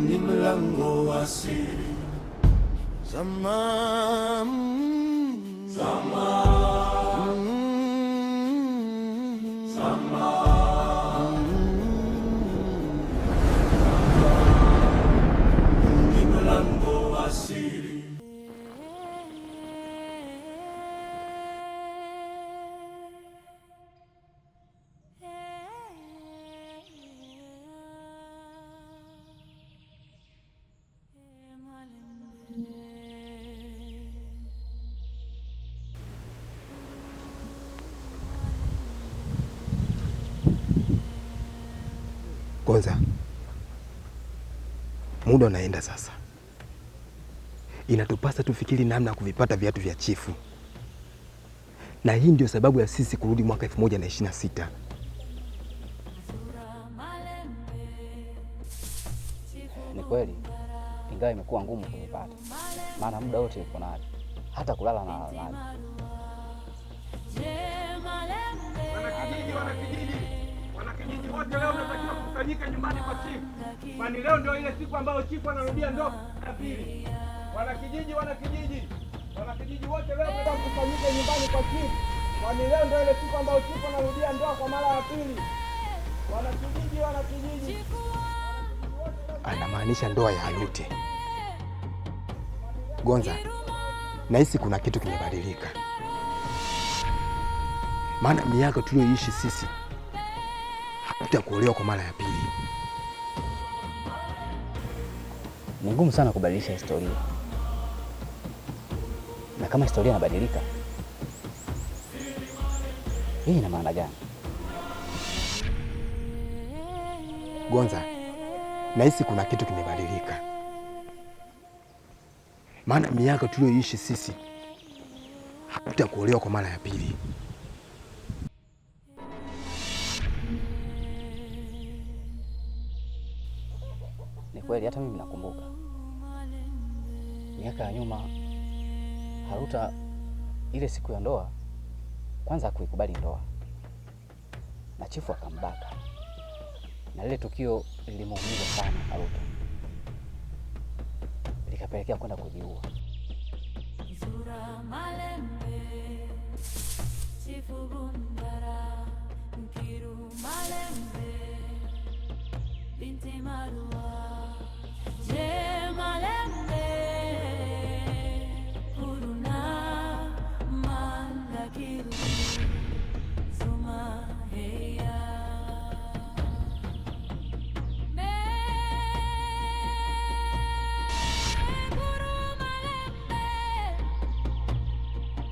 Ni mlango wa siri. Zama. Zama. Zama. Ni mlango wa siri. Kwanza muda unaenda sasa, inatupasa tufikiri namna ya kuvipata viatu vya chifu, na hii ndio sababu ya sisi kurudi mwaka 1026. Ni kweli, ingawa imekuwa ngumu kuvipata, maana muda wote yuko navyo, hata kulala na navyo. Wanakijiji, wanakijiji, wanakijiji wote leo mnatakiwa kukusanyika nyumbani kwa chifu, kwani leo ndio ile siku ambayo chifu anarudia ndoa ya pili. Wanakijiji, wanakijiji, wanakijiji wote leo mnatakiwa kukusanyika nyumbani kwa chifu, kwani leo ndio ile siku ambayo chifu anarudia ndoa kwa mara ya pili. Wanakijiji, wanakijiji. Anamaanisha ndoa ya Alute. Gonza, nahisi kuna kitu kimebadilika, maana miaka tuliyoishi sisi hatutakuolewa kwa mara ya pili. Ni ngumu sana kubadilisha historia, na kama historia inabadilika, hii ina maana gani? Gonza, nahisi kuna kitu kimebadilika, maana miaka tuliyoishi sisi hatutakuolewa kwa mara ya pili. Ni kweli, hata mimi nakumbuka miaka ya nyuma, Haruta ile siku ya ndoa kwanza hakuikubali ndoa na chifu akambaka, na lile tukio lilimuumiza sana Haruta, likapelekea kwenda kujiua. Zura Malembe, Chifu Bundara, Nkiru Malembe, Binti Marwa, Je Malembe, Kuruna Mandakiru, Zuma Heya. Me Guru Malembe,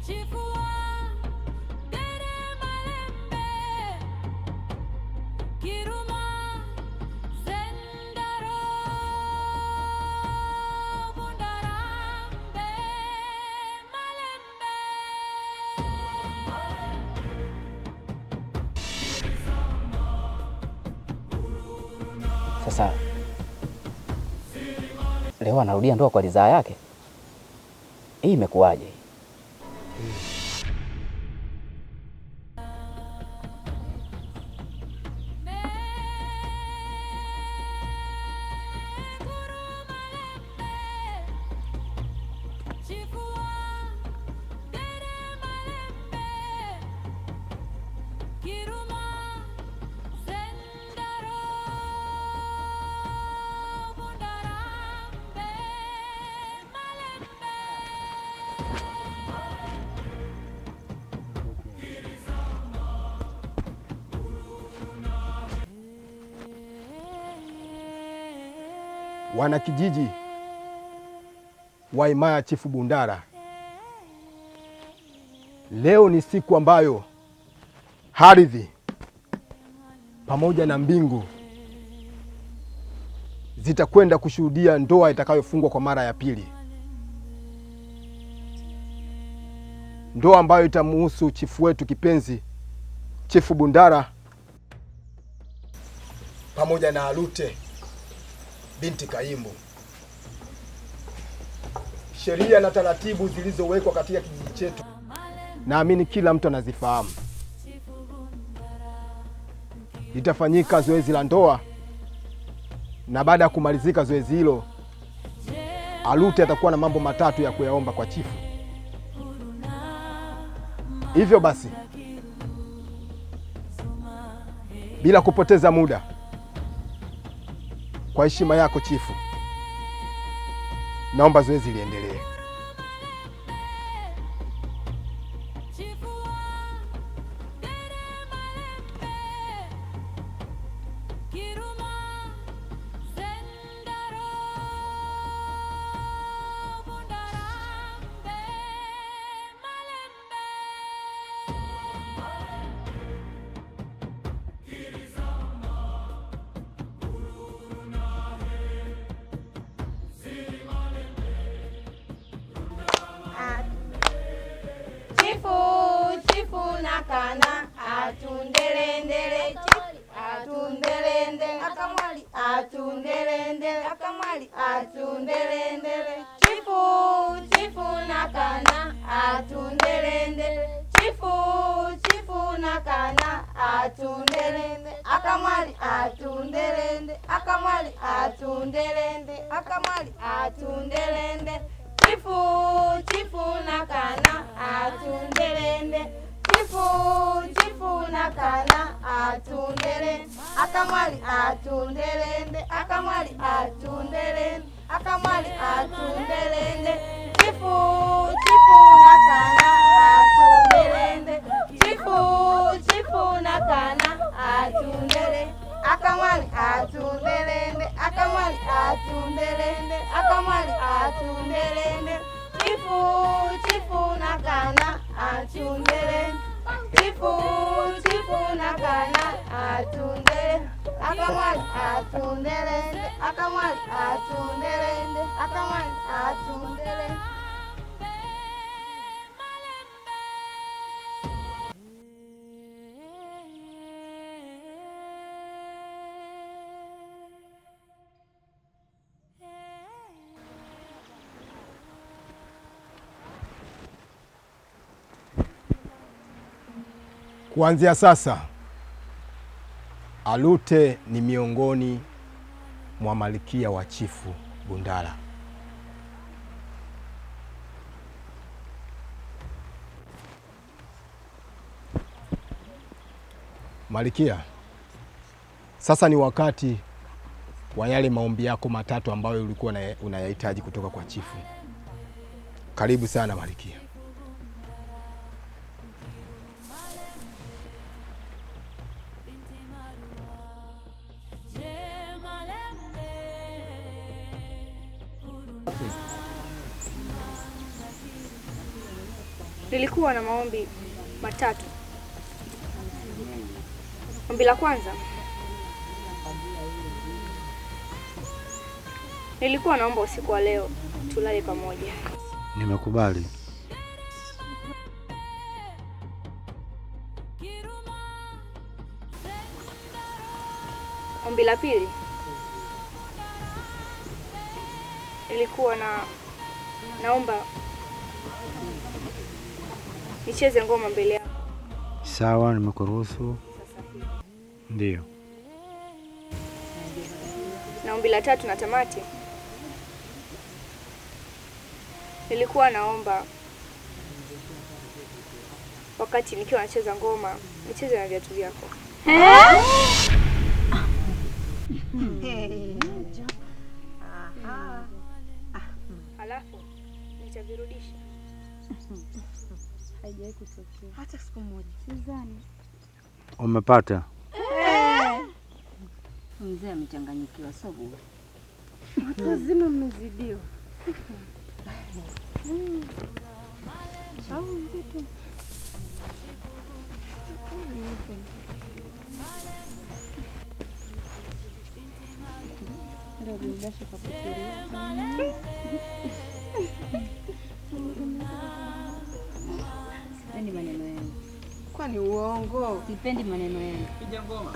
Chifua Gere Malembe, Kiruma Zendaro Bundarambe Malembe. Sasa leo anarudia ndoa kwa ridhaa yake, hii imekuwaje? Chifua Gere Malembe, Kiruma Zendaro Bundarambe Malembe. Wanakijiji wa himaya Chifu Bundara, leo ni siku ambayo ardhi pamoja na mbingu zitakwenda kushuhudia ndoa itakayofungwa kwa mara ya pili. Ndoa ambayo itamuhusu chifu wetu kipenzi, Chifu Bundara pamoja na Alute binti Kaimbu. Sheria na taratibu zilizowekwa katika kijiji chetu naamini kila mtu anazifahamu. Litafanyika zoezi la ndoa, na baada ya kumalizika zoezi hilo, Alute atakuwa na mambo matatu ya kuyaomba kwa chifu. Hivyo basi, bila kupoteza muda, kwa heshima yako chifu, naomba zoezi liendelee. Chifu, chifu nakana, atundelendele, chifu, atundelendele, akamwali, atundelendele, akamwali, atundelendele. Chifu, chifu nakana, atundelendele, chifu, chifu nakana, atundelende, akamwali, atundelende, akamwali, atundelende, akamwali, atundelende. Chifu, chifu nakana, atundelende. Chifu, chifu nakana, atundele. Akamwali, atundelende, akamwali, atundelende, akamwali, atundelende. Chifu, chifu nakana, atundelende. Chifu, chifu nakana, atundele. Akamwali, atundelende, akamwali, atundelende, akamwali, atundelende. Chifu, chifu nakana, atundele. Chifu, chifu nakana, atundele. Akamwali, atundelende, akamwali, atundelende, akamwali, atundele. Kuanzia sasa, Alute ni miongoni mwa malkia wa Chifu Bundala. Malkia, sasa ni wakati wa yale maombi yako matatu ambayo ulikuwa unayahitaji kutoka kwa chifu. Karibu sana malkia. Nilikuwa na maombi matatu. Ombi la kwanza, nilikuwa naomba usiku wa leo tulale pamoja. Nimekubali. Ombi la pili, nilikuwa na naomba nicheze ngoma mbele yako. Sawa, nimekuruhusu. Ndio. Na ombi la tatu na tamati, nilikuwa naomba wakati nikiwa nacheza ngoma nicheze na viatu vyako. Halafu nitavirudisha. Haijawahi kutokea hata siku moja. Sidhani. Umepata? Mzee amechanganyikiwa, sio bure. Watu wazima mmezidiwa. Au vipi? Ndio biashara kapotelea. Kwani uongo? Sipendi maneno yenu. Piga ngoma.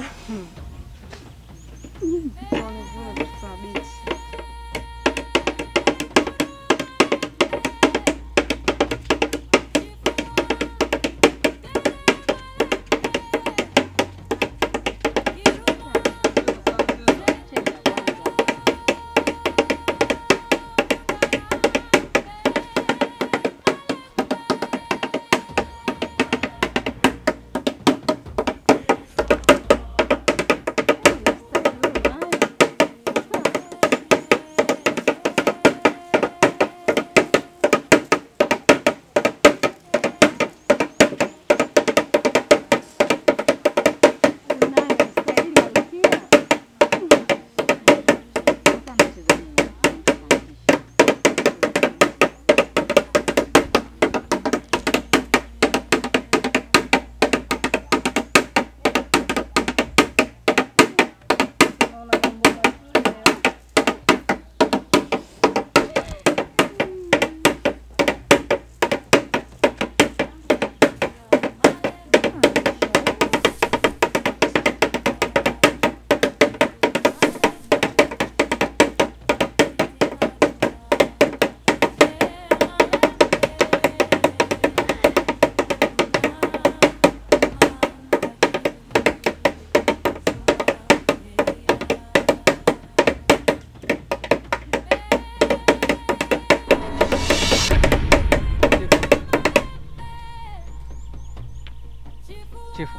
Chifu,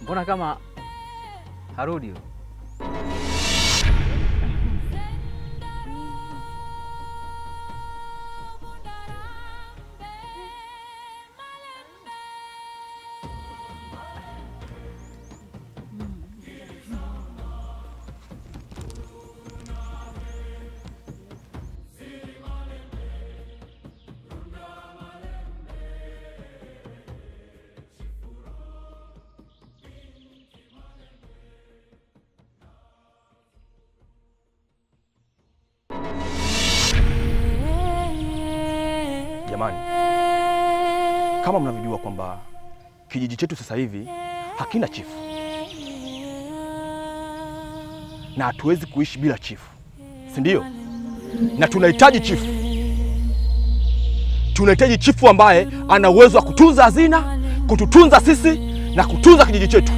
mbona kama harudi huyo? Jamani, kama mnavyojua kwamba kijiji chetu sasa hivi hakina chifu na hatuwezi kuishi bila chifu, si ndio? Na tunahitaji chifu, tunahitaji chifu ambaye ana uwezo wa kutunza hazina, kututunza sisi na kutunza kijiji chetu.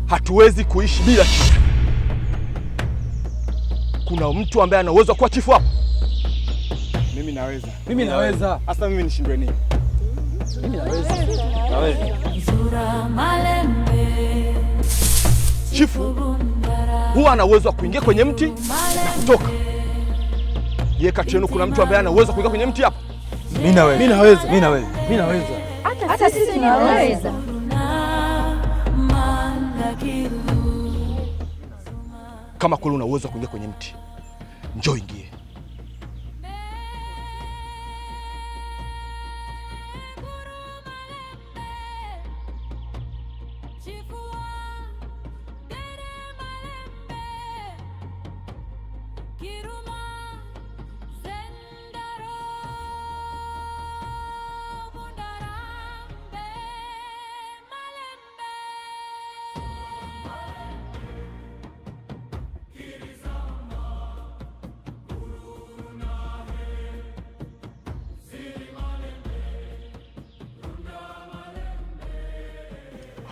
Hatuwezi kuishi bila chifu. Kuna mtu ambaye ana uwezo wa kuwa chifu hapa? Mimi naweza. Mimi naweza. Hasa mimi nishindwe nini? Mimi naweza. Naweza. Chifu huwa ana uwezo wa kuingia kwenye mti na kutoka. Je, kati yenu kuna mtu ambaye ana uwezo wa kuingia kwenye mti hapa? Mimi naweza. Mimi naweza. Mimi naweza. Mimi naweza. Hata sisi tunaweza. Kama kweli una uwezo wa kuingia kwenye mti, njoo ingie.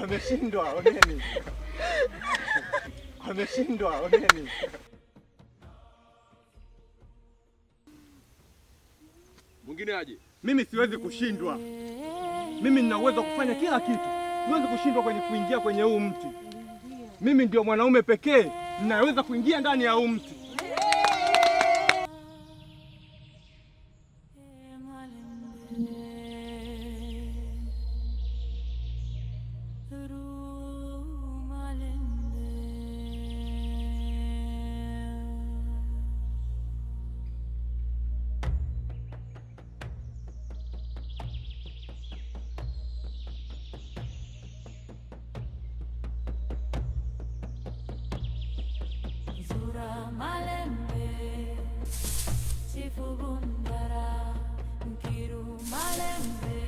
Wameshindwa wageni. Wameshindwa wageni. Mwingine aje. Mimi siwezi kushindwa. Mimi nina uwezo wa kufanya kila kitu. Siwezi kushindwa kwenye kuingia kwenye huu mti. Mimi ndio mwanaume pekee ninaweza kuingia ndani ya huu mti. Malembe, Chifu Bundara, Nkiru Malembe.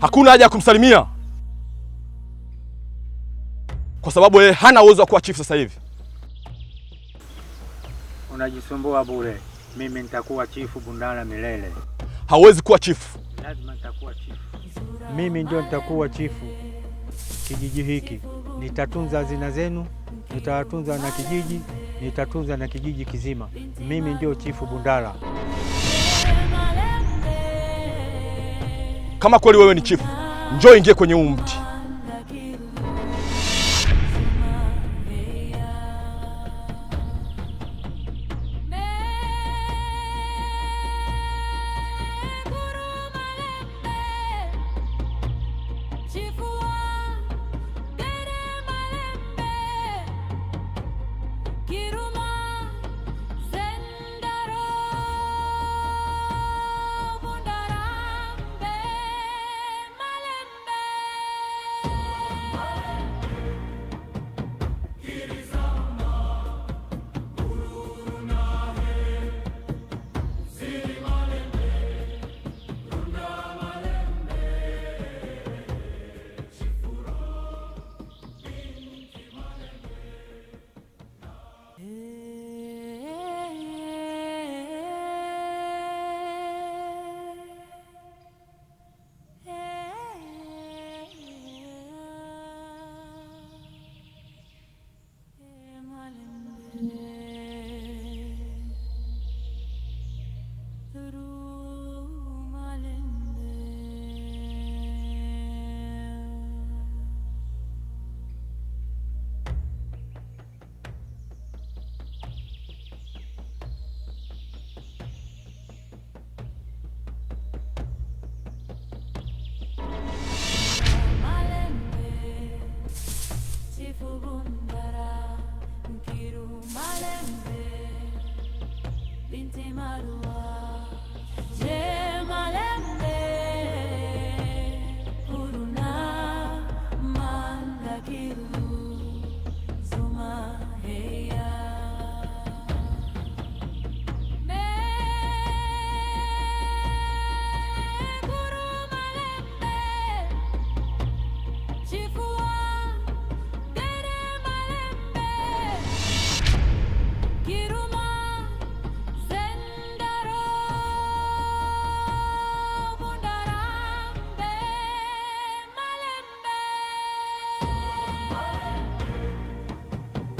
Hakuna haja ya kumsalimia kwa sababu yeye hana uwezo wa kuwa chifu sasa hivi. Unajisumbua bure. Mimi nitakuwa chifu Bundala milele. Hauwezi kuwa chifu. Lazima nitakuwa chifu. Mimi ndio nitakuwa chifu kijiji hiki. Nitatunza hazina zenu, nitawatunza na kijiji, nitatunza na kijiji kizima. Mimi ndio chifu Bundala. Kama kweli wewe ni chifu, njoo ingie kwenye huu mti.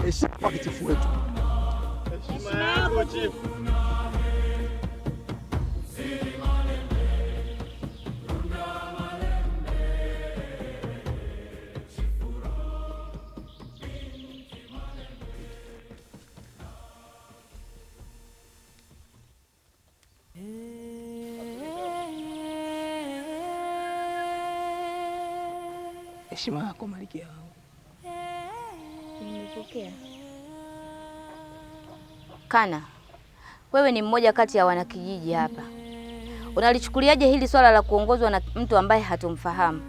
Heshima kwa chifu wetu. Heshima yako chifu. Heshima yako malkia wangu. Nimepokea. Kana, wewe ni mmoja kati ya wanakijiji hapa. Unalichukuliaje hili swala la kuongozwa na mtu ambaye hatumfahamu?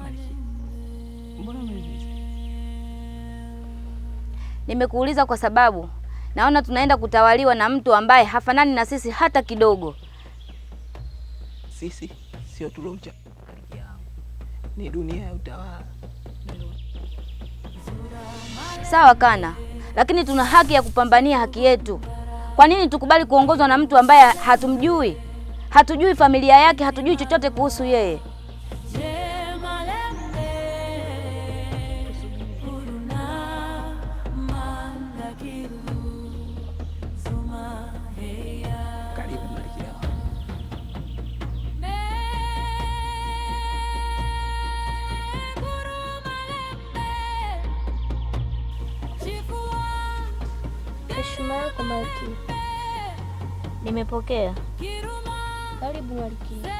Malkia, mbona unaniuliza? Nimekuuliza kwa sababu naona tunaenda kutawaliwa na mtu ambaye hafanani na sisi hata kidogo. Sisi sio tulomcha, malkia wangu. Ni dunia ya utawala. Sawa Kana, lakini tuna haki ya kupambania haki yetu. Kwa nini tukubali kuongozwa na mtu ambaye hatumjui? Hatujui familia yake, hatujui chochote kuhusu yeye. Karibu malkia wangu. Heshima yako malkia. Nimepokea. Karibu malkia.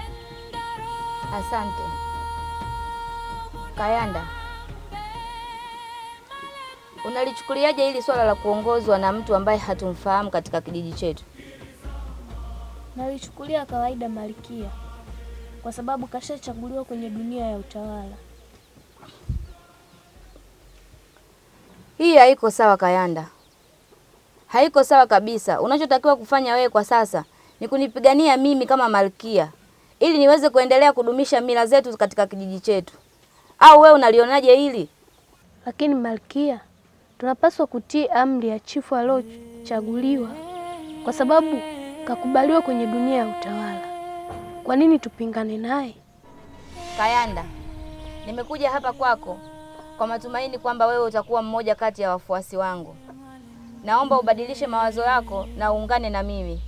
Asante. Kayanda, unalichukuliaje hili swala la kuongozwa na mtu ambaye hatumfahamu katika kijiji chetu? Nalichukulia kawaida malkia, kwa sababu kashachaguliwa kwenye dunia ya utawala. Hii haiko sawa Kayanda. Haiko sawa kabisa. Unachotakiwa kufanya wewe kwa sasa ni ni kunipigania mimi kama malkia ili niweze kuendelea kudumisha mila zetu katika kijiji chetu. Au wewe unalionaje hili? Lakini malkia, tunapaswa kutii amri ya chifu aliochaguliwa kwa sababu kakubaliwa kwenye dunia ya utawala. Kwa nini tupingane naye? Kayanda, nimekuja hapa kwako kwa matumaini kwamba wewe utakuwa mmoja kati ya wafuasi wangu. Naomba ubadilishe mawazo yako na uungane na mimi.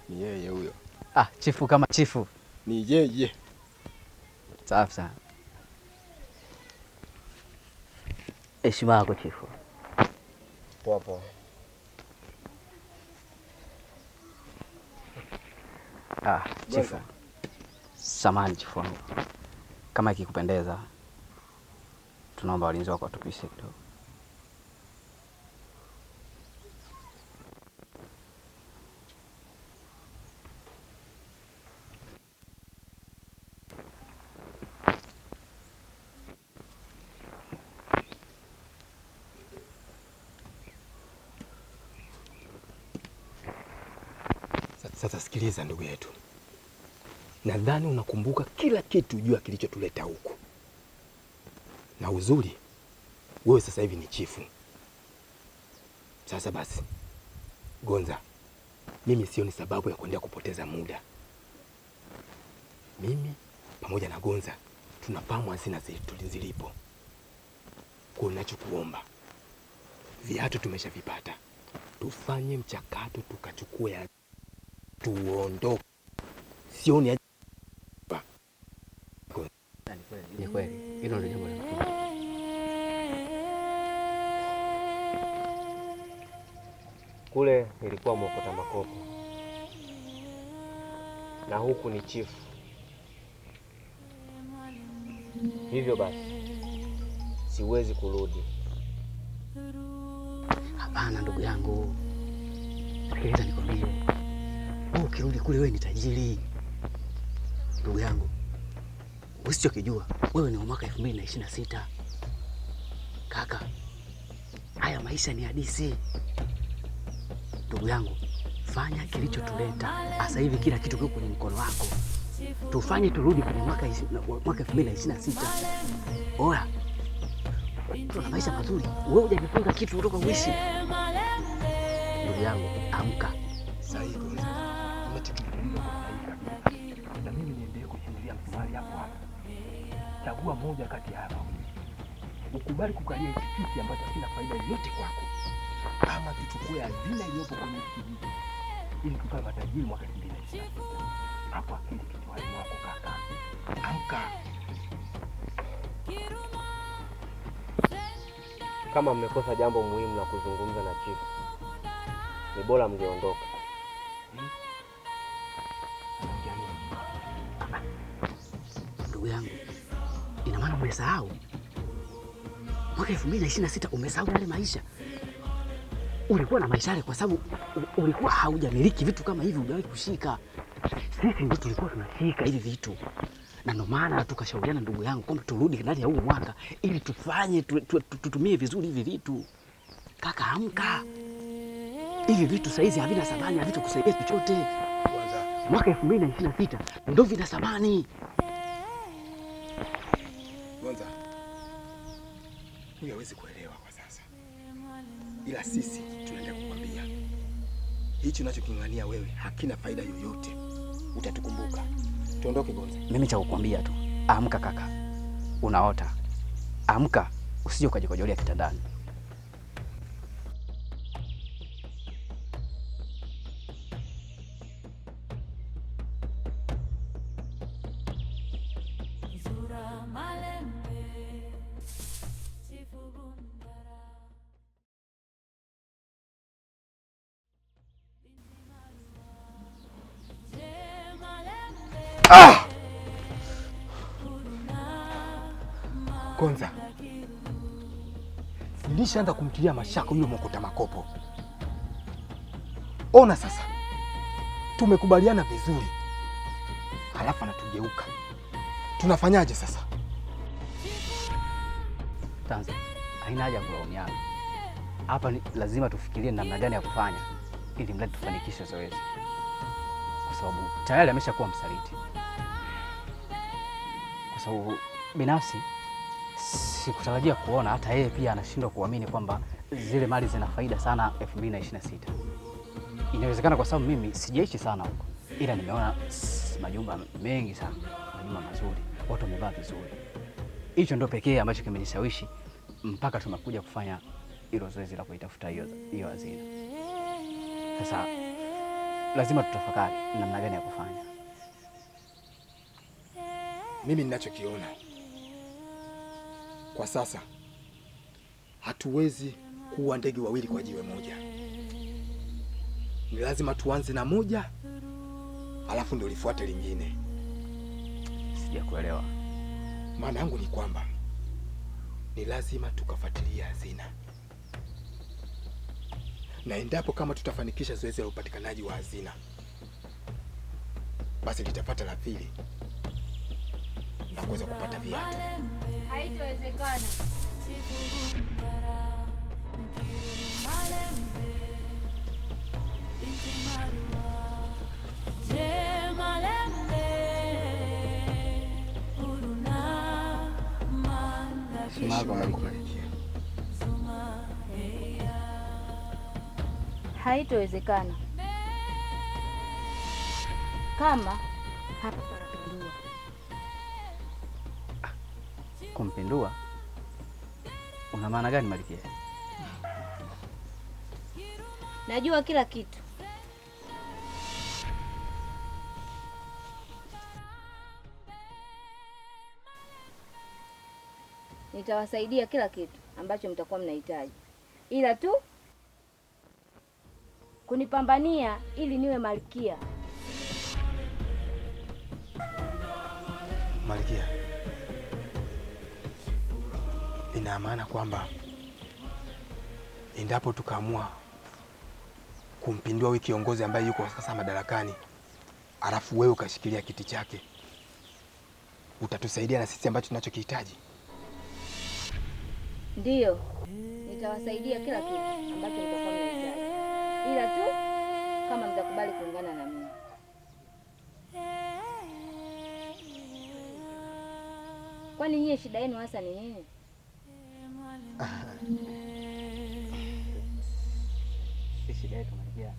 Ni yeye huyo. Ah, chifu kama chifu. Ni yeye. Safi sana. Heshima yako chifu. Poa poa. Ah, chifu. Samahani chifu wangu. Kama ikikupendeza, tunaomba walinzi wako watupishe kidogo. Sasa sikiliza ndugu yetu. Nadhani unakumbuka kila kitu juu ya kilichotuleta huku. Na uzuri, wewe sasa hivi ni chifu. Sasa basi, Gonza, mimi sioni sababu ya kuendelea kupoteza muda. Mimi pamoja na Gonza tunafahamu hazina zetu zilipo. Kwa ninachokuomba, viatu tumeshavipata. Tufanye mchakato tukachukue, tuondoke. Sioni haja. Ni kweli, hilo ndio jambo la muhimu. Kule nilikuwa mwokota makopo na huku ni chifu. Hivyo basi siwezi kurudi. Hapana ndugu yangu, sikiliza nikwambie, wewe ukirudi kule wewe ni tajiri. Ndugu yangu, usichokijua wewe ni wa mwaka 2026. Kaka, haya maisha ni hadisi. Ndugu yangu, fanya kilichotuleta. Sasa hivi kila kitu kiko kwenye mkono wako. Tufanye turudi kwenye mwaka 2026. Oya, tuna maisha mazuri. Wewe hujajifunza kitu kutoka uishi. Ndugu yangu, amka. Sahihi kabisa. Unachokizungumza kwa sahihi kabisa. Na mimi niendelee kushindilia msumari hapo hapo. Chagua moja kati ya hapa. Ukubali kukalia hiki kiti ambacho hakina faida yoyote kwako, ama tuchukue hazina iliyopo kwenye kijiji ili tukawe matajiri mwaka 2026. Hapo akili kichwani mwako kaka. Amka. Kama mmekosa jambo muhimu la kuzungumza na chifu, ni bora mngeondoka. Ndugu yangu, ina maana umesahau mwaka 2026? Umesahau yale maisha? Ulikuwa na maisha yale kwa sababu ulikuwa haujamiliki vitu kama hivi, hujawahi kushika. Sisi ndio tulikuwa tunashika hivi vitu, na ndio maana tukashauriana ndugu yangu kwamba turudi ndani ya huu mwaka ili tufanye tutumie vizuri hivi vitu. Kaka, amka. Hivi vitu saizi havina thamani, havitakusaidia chochote. Mwaka 2026 ndio vina thamani. Gonza, huyu hawezi kuelewa kwa sasa, ila sisi tunaendelea kukwambia hichi unachoking'ang'ania wewe hakina faida yoyote. Utatukumbuka. Tuondoke Gonza. Mimi cha kukwambia tu, amka kaka, unaota. Amka, usije ukajikojolea kitandani. Ah! Gonza, nilishaanza kumtilia mashaka yule mwokota makopo. Ona sasa, tumekubaliana vizuri, halafu anatugeuka. Tunafanyaje sasa? Tanza, haina haja kulaumiana. Hapa ni lazima tufikirie namna gani ya kufanya ili mradi tufanikishe zoezi, kwa sababu tayari ameshakuwa msaliti. Kwa sababu binafsi sikutarajia kuona hata yeye pia anashindwa kuamini kwamba zile mali zina faida sana 2026. Inawezekana kwa sababu mimi sijaishi sana huko, ila nimeona majumba mengi sana, majumba mazuri, watu wamevaa vizuri. Hicho ndio pekee ambacho kimenishawishi mpaka tumekuja kufanya hilo zoezi la kuitafuta hiyo hazina. Sasa lazima tutafakari namna gani ya kufanya. Mimi ninachokiona kwa sasa, hatuwezi kuwa ndege wawili kwa jiwe moja. Ni lazima tuanze na moja, alafu ndio lifuate lingine. Sijakuelewa. Maana yangu ni kwamba ni lazima tukafuatilia hazina, na endapo kama tutafanikisha zoezi la upatikanaji wa hazina, basi litapata la pili na kuweza kupata viatu. Haitowezekana. Haitowezekana kama hatutapindua. Kumpindua? Una maana gani Malkia? Najua kila kitu. Nitawasaidia kila kitu ambacho mtakuwa mnahitaji, ila tu kunipambania ili niwe malkia. Malkia, ina maana kwamba endapo tukaamua kumpindua huyu kiongozi ambaye yuko sasa madarakani, alafu wewe ukashikilia kiti chake, utatusaidia na sisi ambacho tunachokihitaji? Ndiyo, nitawasaidia kila kitu ambacho mtakuwa mnahitaji, ila tu kama mtakubali kuungana na mimi. Kwani nyie shida yenu hasa ni nini? Shida yetu Malkia,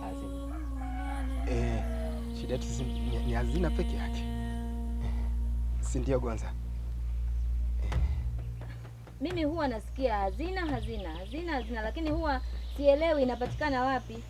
hazina. Shida yetu ni hazina peke yake, si ndio Gonza? Mimi huwa nasikia hazina hazina hazina hazina, lakini huwa sielewi inapatikana wapi.